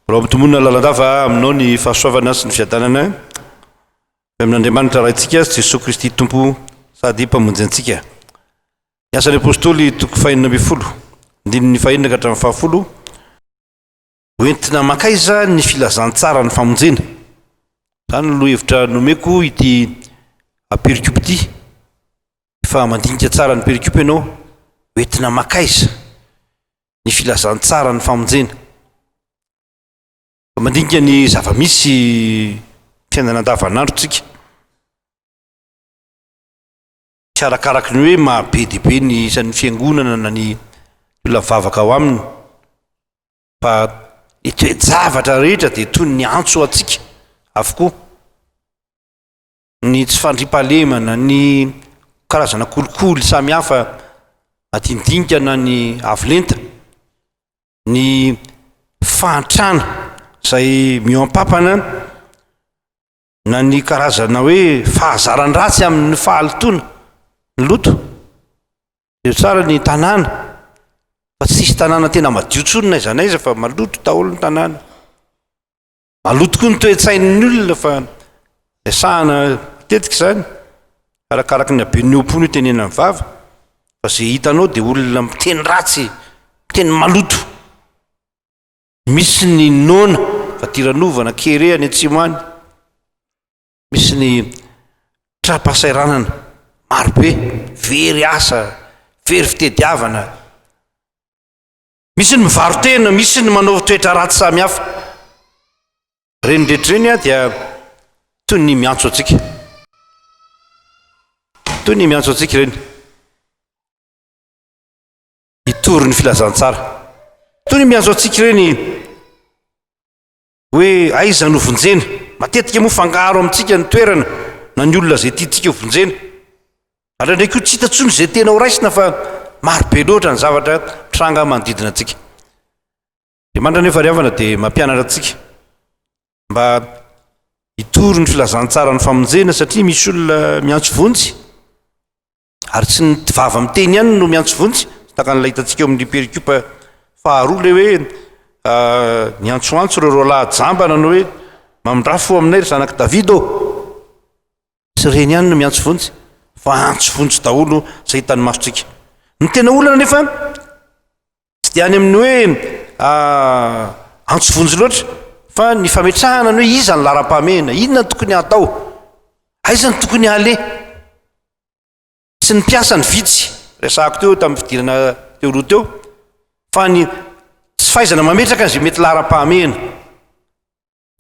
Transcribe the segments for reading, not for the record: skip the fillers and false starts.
Mbola ampitomboina lalandava aminao ny fahasoavana sy ny fiadanana avy amin'Andriamanitra Raintsika sy Jesoa Kristy Tompo sady Mpamonjy antsika. Ny Asan'ny Apostoly toko fahenina ambin'ny folo, andininy fahenina ka hatramin'ny fahafolo, hoentina mankaiza ny filazantsaran'ny famonjena? Izany no lohahevitra nomeko ity perikopa ity. Efa mandinika tsara ny perikopa ianao, hoentina mankaiza ny filazantsaran'ny famonjena? Mandinika ny zava-misy fiainana andavanandro tsika. Tsy arakaraky ny hoe maha be dia be ny isan'ny fiangonana na ny olona mivavaka ao aminy fa ny toe-javatra rehetra dia toy ny antso antsika avokoa. Ny tsy fandriampahalemana, ny karazana kolikoly samihafa madinidinika na ny avo lenta, ny fahantrana izay mihoam-pampana, na ny karazana hoe fahazaran-dratsy amin'ny fahalotoana, ny loto. Jereo tsara ny tanàna, fa tsisy tanàna tena madio intsony na aiza na aiza fa maloto daholo ny tanàna. Maloto koa ny toe-tsain'ny olona fa resahana matetika izany, arakaraky ny haben'ny oam-pony io tenenan'ny vava, fa izay hitanao dia olona miteny ratsy, miteny maloto. Misy ny noana, fadiranovana, kere any atsimo any. Misy ny tra-pahasairanana maro be, very asa, very fitediavana. Misy ny mivaro-tena, misy ny manao toetra ratsy samihafa. Ireny rehetra ireny dia toy ny miantso antsika. Toy ny miantso antsika ireny. Hitory ny filazantsara. Toy ny miantso antsika ireny hoe aiza no vonjena. Matetika moa fangaro amintsika ny toerana na ny olona izay tiantsika ho vonjena. Ary indraindray koa tsy hita intsony izay tena ho raisina fa maro be loatra ny zavatra mitranga manodidina antsika. Andriamanitra anefa ry havana dia mampianatra antsika mba hitory ny filazantsaran'ny famonjena satria misy olona miantso vonjy. Ary tsy ny vava miteny ihany no miantso vonjy, tahaka an'ilay hitantsika eo amin'ny perikopa faharoa ilay hoe niantsoantso ireo roalahy jamba nanao hoe mamindrà fo aminay ry zanak'i Davida ô. Tsy ireny ihany no miantso vonjy fa antso vonjy daholo izay hitan'ny masontsika. Ny tena olana nefa tsy dia any amin'ny hoe antso vonjy loatra fa ny fametrahana ny hoe iza ny laharam-pahamehana, inona no tokony hatao, aiza no tokony haleha. Tsy ny mpiasa ny vitsy, resahako teo tamin'ny fidirana teo aloha teo, fa ny tsy fahaizana mametraka an'izay mety laharam-pahamehana.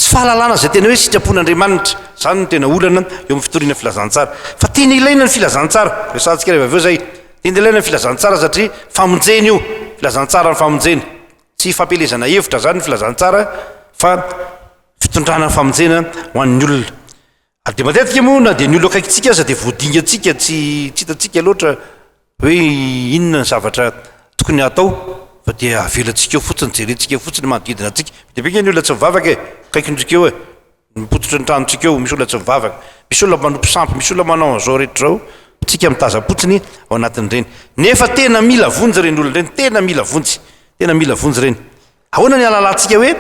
Tsy fahalalana izay tena hoe sitrapon'Andriamanitra. Izany no tena olana eo amin'ny fitoriana filazantsara. Fa tena ilaina ny filazantsara. Resahantsika rehefa avy eo izay. Tena ilaina ny filazantsara satria famonjena io. Filazantsara ny famonjena. Tsy fampielezana hevitra izany ny filazantsara fa fitondrana ny famonjena ho an'ny olona. Ary dia matetika moa na dia ny olona akaikintsika aza dia voadingantsika tsy tsy hitantsika loatra hoe inona ny zavatra tokony hatao fa dia avelantsika eo fotsiny, jerentsika eo fotsiny manodidina antsika. Be dia be ange ny olona tsy mivavaka e, akaikintsika eo e, mipototry ny tranontsika eo misy olona tsy mivavaka, misy olona manompo sampy, misy olona manao an'izao rehetra izao, tsika mitazam-potsiny ao anatin'ireny. Nefa tena mila vonjy ireny olona ireny, tena mila vonjy, tena mila vonjy ireny. Ahoana ny hahalalantsika hoe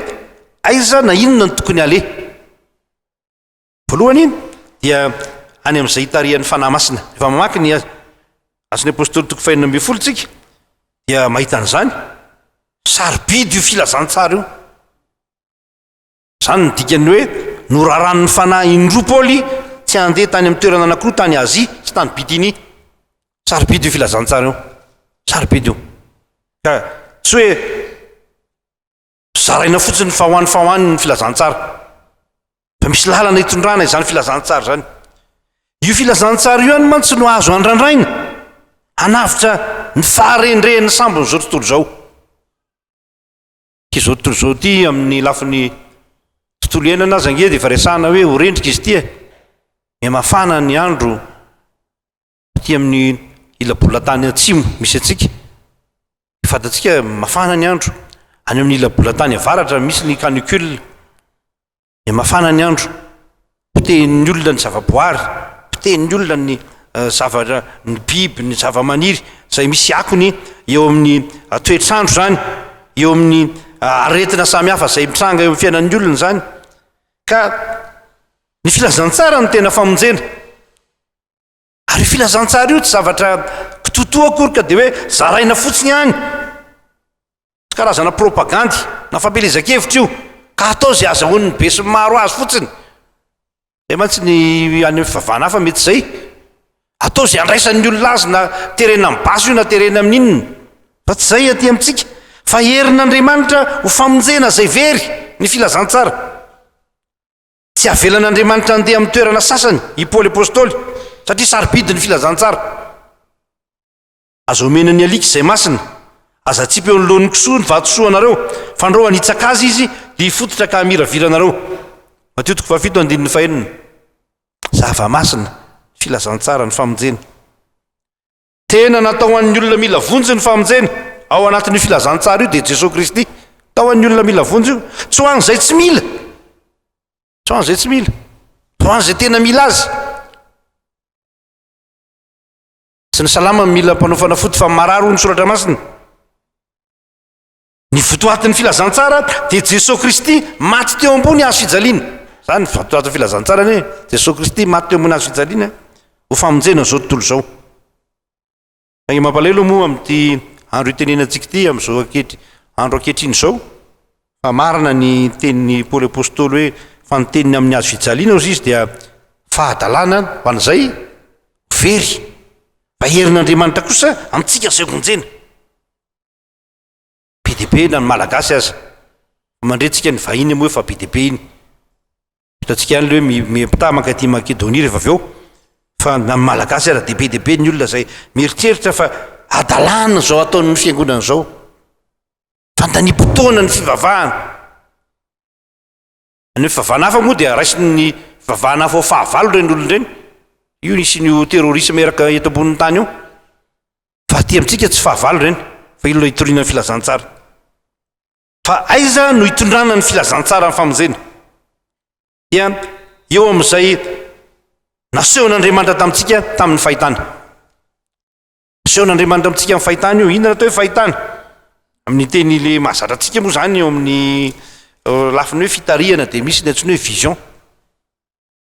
aiza na inona no tokony haleha? Voalohany dia any amin'izay itarihan'ny Fanahy Masina. Rehefa mamaky ny Asan'ny Apostoly toko fahenina ambin'ny folo tsika dia mahita an'izany. Sarobidy io filazantsara io. Izany no dikan'ny hoe noraran'ny Fanahy indroa Paoly tsy handeha tany amin'ny toerana anankiroa tany Azia sy tany Bitinia. Sarobidy io filazantsara io. Sarobidy io. Ka tsy hoe Zaraina fotsiny fa ho any fa ho any ny filazantsara. Fa misy lalana itondrana izany filazantsara izany. Io filazantsara io ihany mantsy no azo andrandraina hanavotra ny faharendrehan'ny sambon'izao tontolo izao. Ity izao tontolo izao ity amin'ny lafiny tontolo iainana aza ange dia efa resahana hoe ho rendrika izy ity e. Mihamafana ny andro aty amin'ny ila-bolantany atsimo misy antsika. Fantatsika mafana ny andro. Any amin'ny ila bolantany avaratra misy ny canicule. Dia mafana ny andro. Potehin'ny olona ny zavaboary, potehin'ny olona ny eh, zavatra, ny biby, ny zavamaniry izay misy akony eo amin'ny eh, toetr'andro izany, eo amin'ny aretina samihafa izay mitranga eo amin'ny fiainan'ny olona izany. Ka ny filazantsara no tena famonjena. Ary io filazantsara io tsy zavatra kitoatoa akory ka dia hoe zaraina fotsiny ihany. Tsy karazana propagandy na fampielezan-kevitra io ka atao izay azahoan'ny besinimaro azy fotsiny. Zay mantsy ny any amin'ny fivavahana hafa mety izay. Atao izay andraisan'ny olona azy na terena amin'ny basy io na terena amin'ny inona. Fa tsy izay aty amintsika. Fa herin'Andriamanitra ho famonjena izay very ny filazantsara. Tsy avelan'Andriamanitra handeha amin'ny toerana sasany i Paoly Apostoly satria sarobidy ny filazantsara. Aza omena ny alika izay masina, aza atsipy eo anoloan'ny kisoa ny vatosoa anareo, fandrao hanitsaka azy izy dia hifototra ka hamiravira anareo. Matio toko fahafito andininy fahenina. Zava-masina, filazantsara ny famonjena. Tena natao ho an'ny olona mila vonjy ny famonjena. Ao anatin'io filazantsara io dia Jesoa Kristy. Tao an'ny olona mila vonjy io. Tsy ho an'izay tsy mila. Tsy ho an'izay tsy mila. Fa ho an'izay tena mila azy. Tsy ny salama mila mpanao fanafody fa marary hoy ny soratra masina. Ny votoatin'ny filazantsara dia Jesoa Kristy maty teo ambony hazo fijaliana. Zany ny votoatin'ny filazantsara anie. Jesoa Kristy maty teo ambony hazo fijaliana ho famonjena izao tontolo izao. Saingy mampalahelo moa amin'ity andro itenenantsika ity amin'izao ankehitry andro ankehitriny izao fa marina ny tenin'i Paoly Apostoly hoe fa ny teniny amin'ny hazo fijaliana hozy izy dia fahadalana ho an'izay very fa herin'Andriamanitra kosa amintsika izay vonjena. Be dia be na ny Malagasy aza. Mandre tsika ny vahiny moa efa be dia be iny. Hitantsika ihany le hoe miampitaha mankaty Makedonia rehefa avy eo. Fa na ny Malagasy aza dia be dia be ny olona izay mieritreritra fa hadalana izao ataon'ny fiangonana izao. Fandaniam-potoana ny fivavahana. Ny fivavahana hafa moa dia raisin'ny fivavahana hafa ho fahavalo ireny olona ireny. Io nisian'io terrorisme eraka eto ambonin'ny tany io. Fa aty amintsika tsy fahavalo ireny, fa io ilay itoriana ny filazantsara. Fa aiza no itondrana ny filazantsara ny famonjena? Dia eo amin'izay nasehon'Andriamanitra tamintsika tamin'ny fahitana. Asehon'Andriamanitra amintsika amin'ny fahitana io. Inona atao hoe fahitana? Amin'ny teny le mahazatra antsika moa izany eo amin'ny euh, lafiny hoe fitarihana dia misy ny antsoina hoe vision.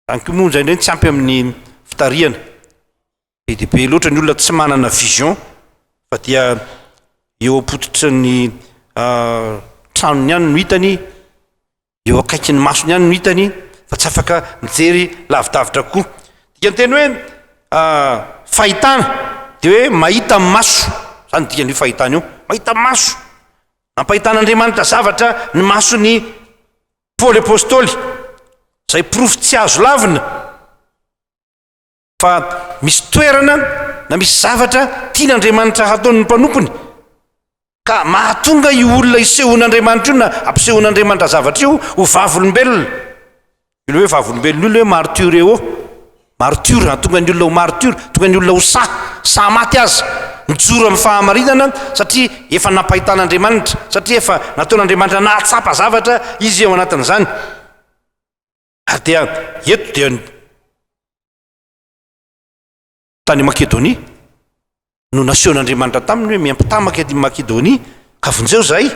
Izany koa moa indraindray tsy ampy amin'ny fitarihana. Be dia be loatra ny olona tsy manana vision fa dia eo am-pototry ny euh, tranony ihany no hitany eo akaikin'ny masony ihany no hitany fa tsy afaka mijery lavidavitra kokoa. Dikanteny hoe fahitana dia hoe mahita amin'ny maso, zany dikan'io fahitana io, mahita amin'ny maso. Nampahitan'Andriamanitra zavatra ny mason'i Paoly Apostoly, izay porofo tsy azo lavina fa misy toerana na misy zavatra tian'Andriamanitra hataon'ny mpanompony ka mahatonga io olona isehoan'Andriamanitra io na ampisehoan'Andriamanitra zavatra io ho vavolombelona. Ilay hoe vavolombelona io ilay hoe martyreo, martyr, hahatonga ny olona ho martyr, tonga ny olona ho sahy, sahy maty aza, mijoro amin'ny fahamarinana satria efa nampahitan'Andriamanitra, satria efa nataon'Andriamanitra nahatsapa zavatra izy ao anatin'izany. Ary dia eto dia tany Makedonia no nasehon'Andriamanitra taminy hoe miampità mankany Makedonia ka vonjeo izahay.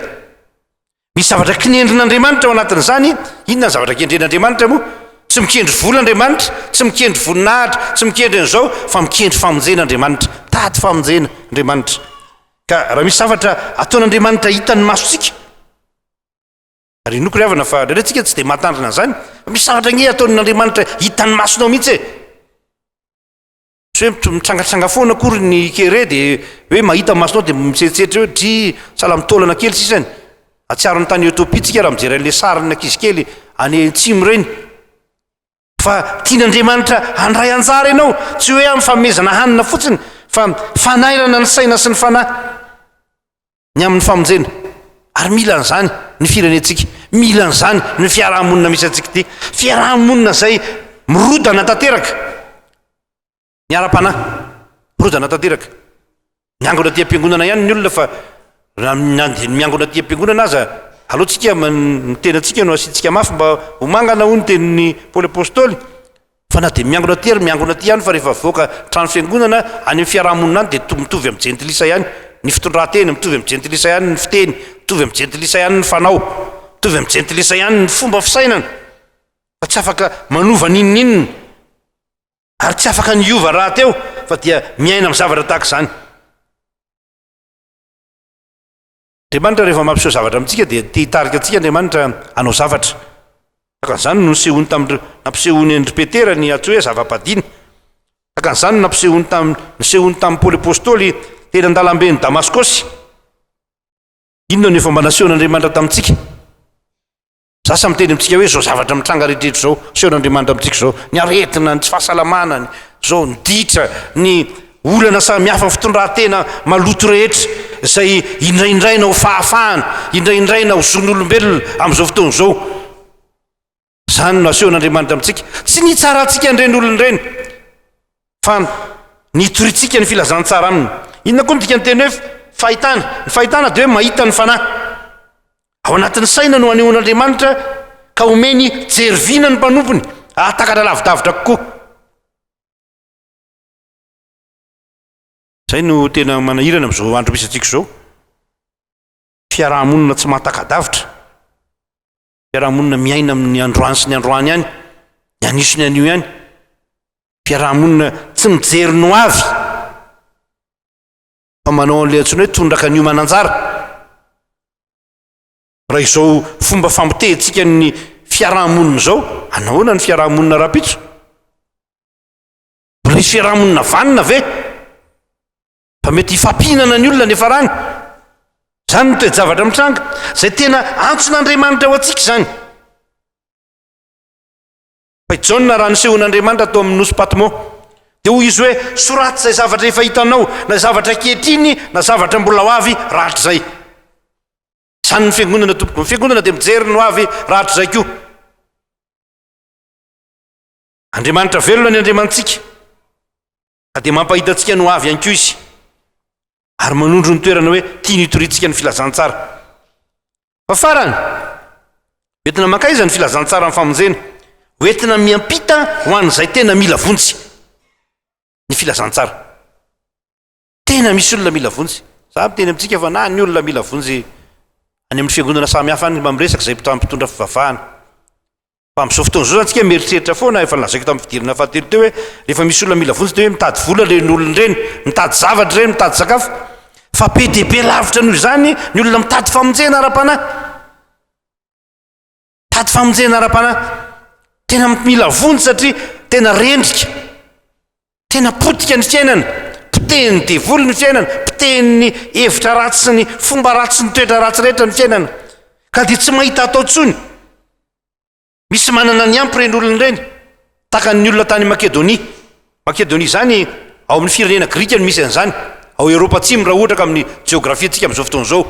Misy zavatra kinendrin'Andriamanitra ao anatin'izany. Inona ny zavatra kendren'Andriamanitra moa? Tsy mikendry vola Andriamanitra, tsy mikendry voninahitra, tsy mikendry an'izao, fa mikendry famonjena Andriamanitra. Mitady famonjena Andriamanitra. Ka raha misy zavatra ataon'Andriamanitra hitan'ny masontsika, ary inoako ry havana fa indraindray tsika tsy dia mahatandrina an'izany, fa misy zavatra ange ataon'Andriamanitra hitan'ny masonao mihitsy e. Tsy hoe mitrangatranga foana akory ny kere dia hoe mahita ny masonao dia mitsetsetra eo, dry sahala amin'ny taolana kely sisany. Atsiaro ny tany Ethiopie tsika raha mijery an'ilay sarin'ny ankizy kely any antsimo ireny. Fa tian'Andriamanitra handray anjara ianao, tsy hoe amin'ny fanomezana hanina fotsiny, fa fanairana ny saina sy ny fanahy ny amin'ny famonjena. Ary mila an'izany ny firenentsika, mila an'izany ny fiarahamonina misy antsika ity. Fiarahamonina izay mirodana tanteraka ny ara-panahy, mirodana tanteraka. Miangona aty am-piangonana ihany ny olona fa raha na dia ny miangona aty am-piangonana aza, aleo tsika ny tenantsika no asiantsika mafy mba ho mangana hoy ny tenin'i Paoly Apostoly. Fa na dia miangona aty ary miangona aty ihany fa rehefa mivoaka trano fiangonana any amin'ny fiaraha-monina any dia mitovy amin'ny jentilisa ihany ny fitondran-tena, mitovy amin'ny jentilisa ihany ny fiteny, Mitovy amin'ny jentilisa ihany ny fanao, mitovy amin'ny jentilisa ihany ny fomba fisainana, fa tsy afaka manova n'inon'inona, ary tsy afaka ny hiova rahateo, fa dia miaina amin'ny zavatra tahaka izany. Andriamanitra rehefa mampiseho zavatra amintsika dia te hitarika antsika Andriamanitra hanao zavatra. Tahaka an'izany no nisehoany tamin'ireo, nampisehoany an-dry Petera ny atao hoe zava-padiana. Tahaka an'izany no nampisehoany tamin'ny, nisehoany tamin'i Paoly Apostoly teny an-dalamben'i Damaskosy. Inona no efa mba nasehon'Andriamanitra tamintsika? Za sa miteny amintsika hoe zao zavatra mitranga rehetrarehetra zao, asehon'Andriamanitra amintsika zao, ny aretina, ny tsy fahasalamana, ny zao, ny ditra, ny olana samihafa, ny fitondran-tena maloto rehetra izay indraindraina ho fahafahana, indraindraina ho zon'olombelona amin'izao fotoana izao. Izany no asehon'Andriamanitra amintsika. Tsy ny hitsarantsika an'ireny olona ireny, fa ny hitoriantsika ny filazantsara aminy. Inona koa ny dikan'ny teny hoe fahitana? Ny fahitana dia hoe mahita ny fanahy. Ao anatin'ny saina no anehoan'Andriamanitra ka omeny jery vina ny mpanompony hahatakatra lavidavitra kokoa. Izay no tena manahirana amin'izao andro misy antsika izao. Fiarahamonina tsy mahataka-davitra. Fiarahamonina miaina amin'ny androany sy ny androany ihany, ny anio sy ny anio ihany. Fiarahamonina tsy mijery ny hoavy fa manao an'ilay antsoina hoe tondraka anio mananjara. Raha izao fomba famotehantsika ny fiarahamonina izao, anahoana ny fiarahamonina rahampitso? Mbola hisy fiarahamonina vanona ve? Fa mety hifampihinana ny olona ny farany. Izany no toe-javatra mitranga. Izay tena antson'Andriamanitra ho antsika izany. Fa i Jaona raha nisehoan'Andriamanitra tao amin'ny nosy Patmo, dia hoy izy hoe, soraty izay zavatra efa hitanao, na zavatra ankehitriny, na zavatra mbola ho avy rahatrizay. Izany ny fiangonana tompoko. Ny fiangonana dia mijery ny ho avy rahatrizay koa. Andriamanitra velona ny Andriamanitsika. Ka dia mampahita antsika ny ho avy ihany koa Izy, ary manondro ny toerana hoe tiany hitoriantsika ny filazantsara. Fa farany, hoentina mankaiza ny filazantsaran'ny famonjena? Hoentina miampita ho an'izay tena mila vonjy ny filazantsara. Tena misy olona mila vonjy. Za miteny amintsika fa na ny olona mila vonjy any amin'ny fiangonana samihafa any mba miresaka izay mpitondra fivavahana. Fa amin'izao fotoana izao zany tsika mieritreritra foana, efa nolazaiko tamin'ny fidirana fahatelo teo hoe rehefa misy olona mila vonjy dia hoe mitady vola ireny olona ireny, mitady zavatra ireny, mitady sakafo. Fa be dia be lavitra noho izany ny olona mitady famonjena ara-panahy. Mitady famonjena ara-panahy. Tena mila vonjy satria tena rendrika. Tena potika ny fiainana, potehin'ny devoly ny fiainana, potehin'ny hevitra ratsy sy ny fomba ratsy sy ny toetra ratsy rehetra ny fiainana. Ka dia tsy mahita atao intsony. Misy manana ny ampy ireny olona ireny, tahaka ny olona tany Makedonia. Makedonia izany ao amin'ny firenena grika no misy an'izany, ao Eoropa Atsimo raha ohatra ka amin'ny jeografiantsika amin'izao fotoana izao.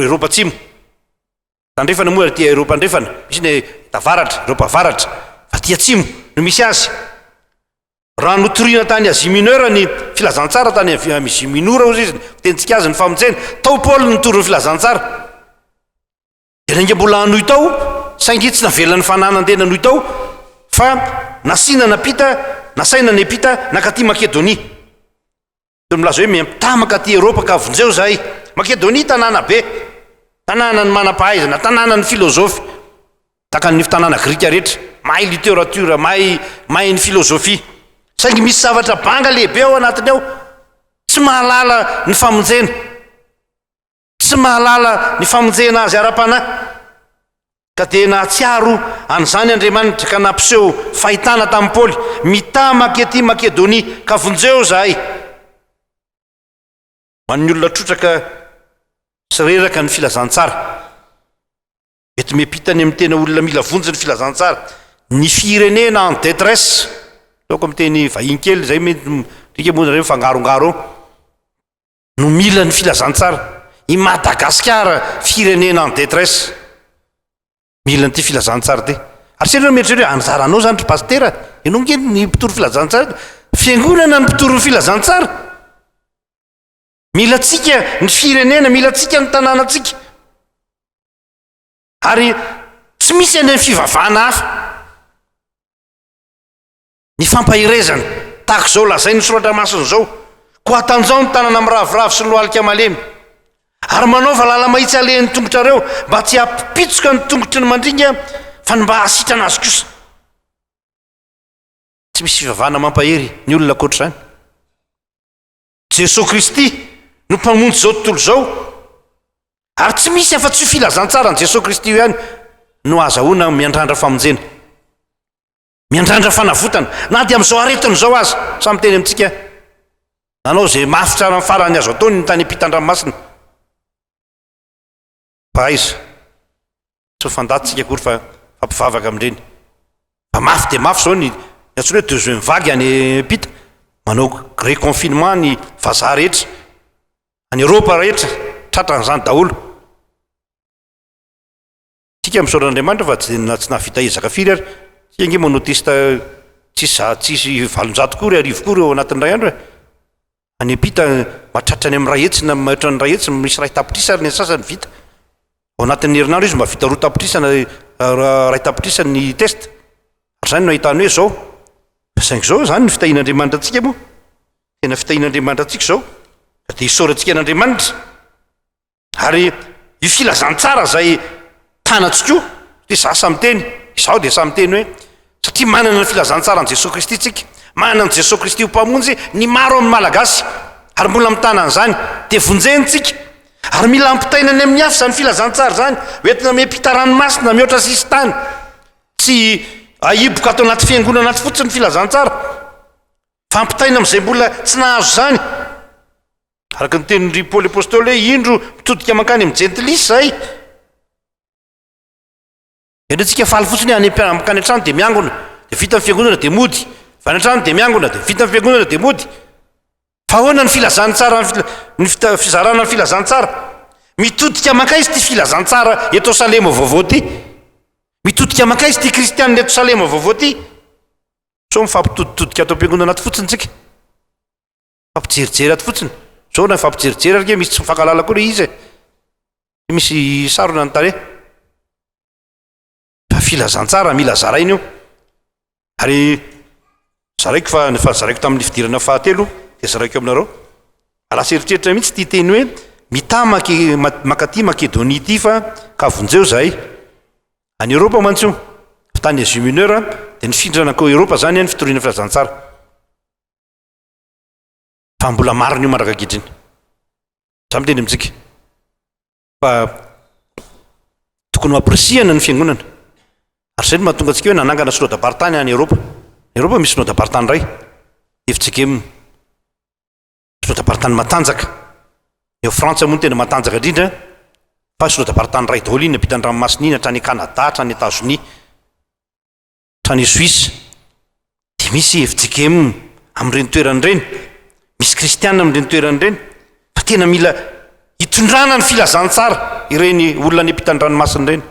Eoropa Atsimo. Tandrefana moa aty Eoropa Andrefana, misy ny tavaratra, Eoropa Avaratra, fa aty Atsimo no misy azy. Raha notorina tany Asie Mineure ny filazantsara tany Asie Minora hozy izy, fitentsika azy ny famonjena, tao Paoly nitory ny filazantsara. Dia nainga mbola hanohy tao, saingy tsy navelan'ny fanahy nandeha nanohy tao, fa nasiana nampita, nasaina niampita nankaty Makedonia. Toy milaza hoe miampità mankaty Eropa ka vonjeo izahay. Makedonia tanàna be, tanànan'ny manam-pahaizana, tanànan'ny filozofy, tahaka ny tanàna grika rehetra, mahay literatiora, mahay mahay ny filozofia. Saingy misy zavatra banga lehibe ao anatiny ao, tsy mahalala ny famonjena. Tsy mahalala ny famonjena azy ara-panahy. Ka dia nahatsiaro an'izany Andriamanitra ka nampiseho fahitana tamin'i Paoly, Mità mankety Makedonia, ka vonjeo izahay. Ho an'ny olona trotraka sy reraka ny filazantsara. Mety miampita any amin'ny tena olona mila vonjy ny filazantsara. Ny firenena en détresse, ataoko amin'ny teny vahiny kely izay mety, rika moa nareo mifangarongaro eo. no mila ny filazantsara. I Madagasikara firenena en détresse. Mila an'ity filazantsara ity. Ary se nareo mieritreritra hoe anjaranao zany ry pasitera, ianao nge ny mpitory filazantsara. Fiangonana ny mpitory ny filazantsara. Mila antsika ny firenena, mila antsika ny tanànantsika. Ary tsy misy any amin'ny fivavahana hafa. Ny fampaherezana, tahaka izao lazain'ny Soratra Masina izao, Koa hatanjaho ny tanana miraviravy sy ny lohalika malemy. Ary manaova lala-mahitsy alehan'ny tongotrareo, mba tsy hampipitsoka ny tongotry ny mandringa, fa ny mba hahasitrana azy kosa. Tsy misy fivavahana mampahery ny olona ankoatr'izany. Jesoa Kristy no Mpamonjy izao tontolo izao, ary tsy misy afa-tsy io filazantsaran'i Jesoa Kristy io ihany no ahazahoana miandrandra famonjena, miandrandra fanavotana, na dia amin'izao aretina izao aza. Samy miteny amintsika, nanao izay mafy tsara ny farany azo ataony ny tany ampitan-dranomasina. Fa aiza? Tsy mifandatsika akory fa fampivavaka amin'ireny. Fa mafy dia mafy izao ny ny antsoina hoe deuxième vague any ampita. Manao reconfinement ny vazaha rehetra, any Eropa rehetra, tratran'izany daholo. Tsika misaotra an'Andriamanitra fa tsy na tsy nahavita ezaka firy ary. Tsika ange manao test tsisy tsisy 800 kory, 1000 kory ao anatin'ny iray andro e. Any ampita mahatratra any amin'ny 100 na mihoatra ny 100, misy 1 tapitrisa ary ny sasany vita. Ao anatin'ny herinandro izy mahavita 2 tapitrisa na 1 tapitrisa ny test. Ary izany no ahitana hoe izao. Fa saingy izao izany ny fitahian'Andriamanitra antsika moa. Tena fitahian'Andriamanitra antsika izao. Ka dia isaorantsika an'Andriamanitra. Ary io filazantsara izay tanantsika io, dia izaho samy miteny, izaho dia samy miteny hoe, satria manana ny filazantsaran'i Jesoa Kristy tsika, manana an'i Jesoa Kristy ho Mpamonjy ny maro amin'ny Malagasy, ary mbola mitana an'izany, dia vonjeny tsika. Ary mila ampitaina any amin'ny hafa izany filazantsara izany, hoentina miampita ranomasina, mihoatra sisintany. Tsy ahiboka ato anaty fiangonana ato fotsiny ny filazantsara, fa ampitaina amin'izay mbola tsy nahazo izany. Araka ny tenin-dry Paoly Apostoly hoe, Indro mitodika mankany amin'ny jentilisa izahay. Ianao tsika faly fotsiny hoe any mankany an-trano dia miangona, dia vita ny fiangonana dia mody, avy any an-trano dia miangona, dia vita ny fiangonana dia mody. Fa ahoana ny filazantsara, ny fizarana ny filazantsara? Mitodika mankaiza ity filazantsara eto Salema vaovao ity? Mitodika mankaiza ity kristianina eto Salema vaovao ity? Sao mifampitoditodika ato am-piangonana ato fotsiny tsika? Mifampijerijery ato fotsiny. Zao na mifampijerijery ary nge misy tsy mifankahalala koa le izy e. Tsy misy sarona ny tarehy. Fa filazantsara mila zaraina io. Ary zaraiko fa efa zaraiko tamin'ny fidirana fahatelo dia zaraiko aminareo. Lasa eritreritra mihitsy ity teny hoe mità make mankaty Makedonia ity fa ka vonjeo zahay. Any Eoropa mantsy io. Fa tany Asie Mineure dia nifindra nankao Eoropa zany ny fitoriana filazantsara. Fa mbola marina io mandraka ankehitriny. Za miteny amintsika fa tokony ho ampirisihana ny fiangonana. Ary izay no mahatonga antsika hoe nanangana synodam-paritany any Eoropa. Eoropa misy synodam-paritany iray, FJKM. Synodam-paritany matanjaka. Eo Frantsa moa no tena matanjaka indrindra, fa synodam-paritany iray daholo iny ampitan'ny ranomasina iny hatrany Canada, hatrany Etazonia. Hatrany Suisse dia misy fjkm amin'ireny toerana ireny, misy kristiana amin'ireny toerana ireny, fa tena mila hitondrana ny filazantsara ireny olona any ampitan'ny ranomasina ireny,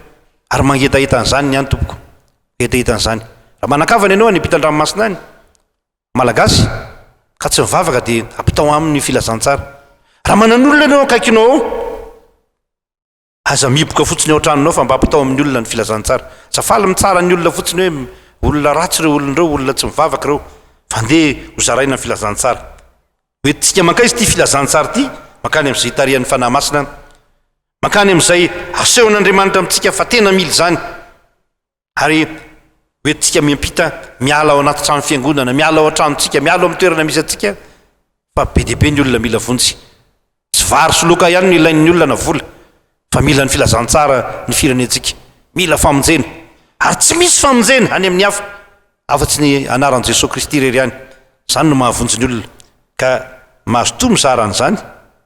ary mangetaheta an'izany ny any tompoko, mangetaheta an'izany. Raha manan-kavana ianao any ampitan-dranomasina any, Malagasy, ka tsy mivavaka dia ampitao aminy ny filazantsara. Raha manan'olona ianao akaikinao ao, Aza mihiboka fotsiny ao an-tranonao fa mba ampitao amin'ny olona ny filazantsara. Aza faly mitsara ny olona fotsiny hoe olona ratsy ireo olona ireo, olona tsy mivavaka ireo. Fa andeha ho zaraina ny filazantsara. Ho entintsika mankaiza ity filazantsara ity? Mankany amin'izay itarihan'ny Fanahy Masina, mankany amin'izay asehon'Andriamanitra amintsika fa tena mila izany. Ary hoentintsika miampita miala ao anaty trano fiangonana, miala ao an-tranontsika, miala ao amin'ny toerana misy antsika, fa be dia be ny olona mila vonjy. Tsy vary sy loka ihany no ilain'ny olona na vola, fa mila ny filazantsara ny firenentsika. Mila famonjena. Ary tsy misy famonjena any amin'ny hafa, afa-tsy ny anaran'i Jesoa Kristy irery ihany. Izany no mahavonjy ny olona. Ka mazotoa mizara an'izany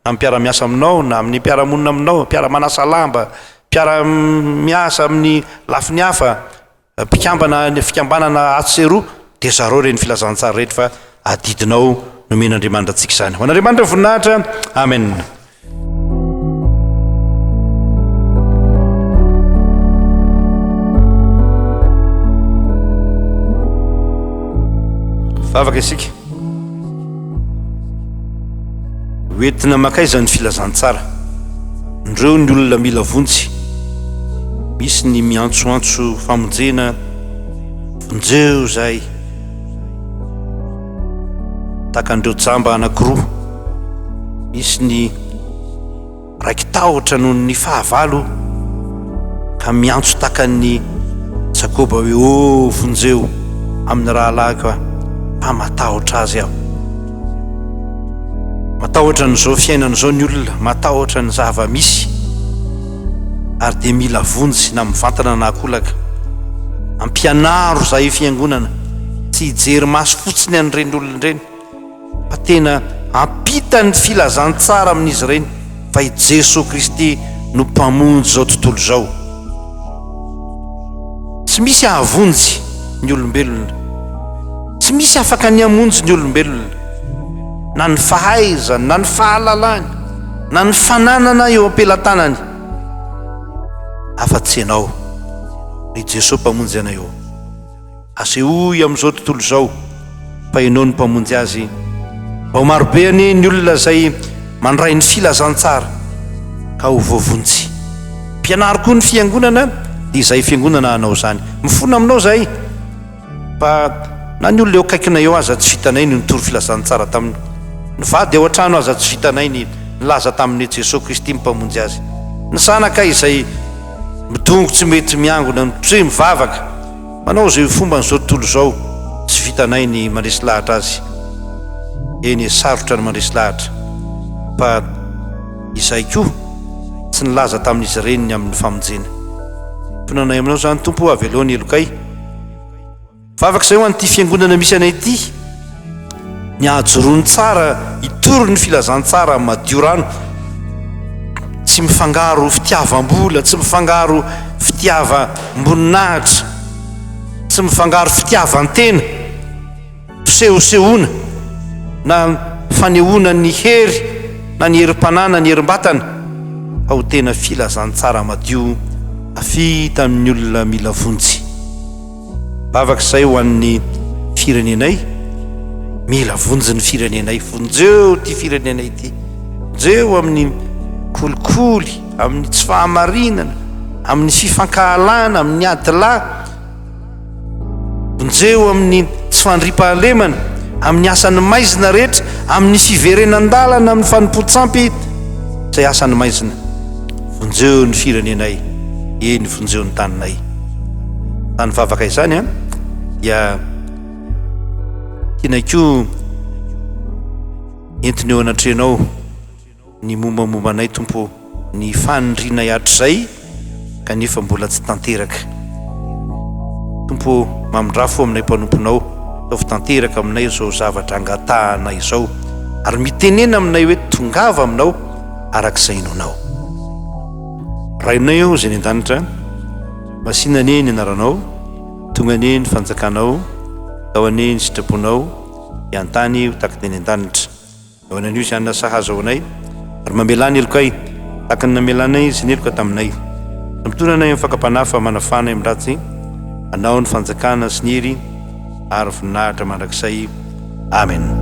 amin'ny mpiara-miasa aminao na amin'ny mpiara-monina aminao, mpiara-manasa lamba, mpiara-miasa amin'ny lafiny hafa, mpikambana ny fikambanana atsy sy eroa, dia zarao ireny filazantsara ireny fa adidinao nomen'Andriamanitra antsika izany. Ho an'Andriamanitra ny voninahitra. Amen. Vavaka isika. Hoentina mankaiza ny filazantsara? Ndreo ny olona mila vonjy. Misy ny miantsoantso famonjena, vonjeo zahay. Tahaka an'ireo jamba anankiroa. Misy ny. Raiki-tahotra noho ny fahavalo ka miantso takan'i Jakoba hoe, Ô, vonjeo amin'ny rahalahiko aho, fa matahotra azy aho. Matahotra an'izao fiainana izao ny olona, matahotra ny zava-misy, ary dia mila vonjy na mivantana na ankolaka. Ampianaro izahay fiangonana tsy hijery maso fotsiny an'ireny olona ireny. fa tena hampita ny filazantsara amin'izy ireny fa i Jesoa Kristy no Mpamonjy izao tontolo izao. Tsy misy hahavonjy ny olombelona. Tsy misy afaka ny hamonjy ny olombelona. Na ny fahaizany, na ny fahalalany, na ny fananana eo am-pelatanany. Afa-tsy ianao, ry Jesoa Mpamonjy anay ô. Asehoy amin'izao tontolo izao fa ianao no Mpamonjy azy. Mba ho marobe anie ny olona izay mandray ny filazantsara ka ho voavonjy. Mpianaro koa ny fiangonana dia izay fiangonana hanao izany. Mifona aminao izahay fa na ny olona eo akaikinay eo aza tsy vitanay ny nitory filazantsara taminy. Ny vady ao an-trano aza tsy vitanay ny nilaza taminy hoe Jesoa Kristy no Mpamonjy azy. Ny zanaka izay midongy tsy mety miangona, tsy mivavaka. Manao izay ho fomban'izao tontolo izao, tsy vitanay ny mandresy lahatra azy. Eny e, sarotra ny mandresy lahatra. Fa izahay koa tsy nilaza tamin'izy ireny ny amin'ny famonjena. Tonanay aminao izany, Tompo o, avelao ny helokay. Vavaka izay ho an'ity fiangonana misy anay ity, ny hahajoroany tsara hitory ny filazantsara madio rano, tsy mifangaro fitiavam-bola, tsy mifangaro fitiavam-boninahitra, tsy mifangaro fitiavan-tena, fisehosehoana na fanehoana ny hery na ny herim-panahy na ny herim-batana, fa ho tena filazantsara madio tafita amin'ny olona mila vonjy. Vavaka izay ho an'ny firenenay, mila vonjy ny firenenay, vonjeo ity firenenay ity, vonjeo amin'ny kolikoly, amin'ny tsy fahamarinana, amin'ny fifankahalana, amin'ny adilahy, vonjeo amin'ny tsy fandriampahalemana, amin'ny asan'ny maizina rehetra, amin'ny fiverenan-dalana, amin'ny fanompoan-tsampy, izay asan'ny maizina. Vonjeo ny firenenay, eny vonjeo ny taninay. Izany vavaka izany an, dia tianay koa entina eo anatrehanao ny mombamomba anay Tompo ô, ny fanirianay hatrizay kanefa mbola tsy tanteraka. Tompo ô, mamindrà fo aminay mpanomponao, ataovy tanteraka aminay izao zavatra angatahanay izao, ary mitenena aminay hoe tongava aminao araka izay inoanao. Rainay ô izay any an-danitra, masina anie ny anaranao, tonga anie ny fanjakanao, atao anie ny sitraponao, dia an-tany ho tahaka ny any an-danitra. Eo ananio izay hanina sahaza ho anay, ary mamelà ny helokay, tahaka ny namelanay izay niheloka taminay. Aza mitondra anay amin'ny fakam-panahy fa manafà anay amin'ny ratsy, Anao ny fanjakana sy ny hery ary voninahitra mandrakizay. Amen.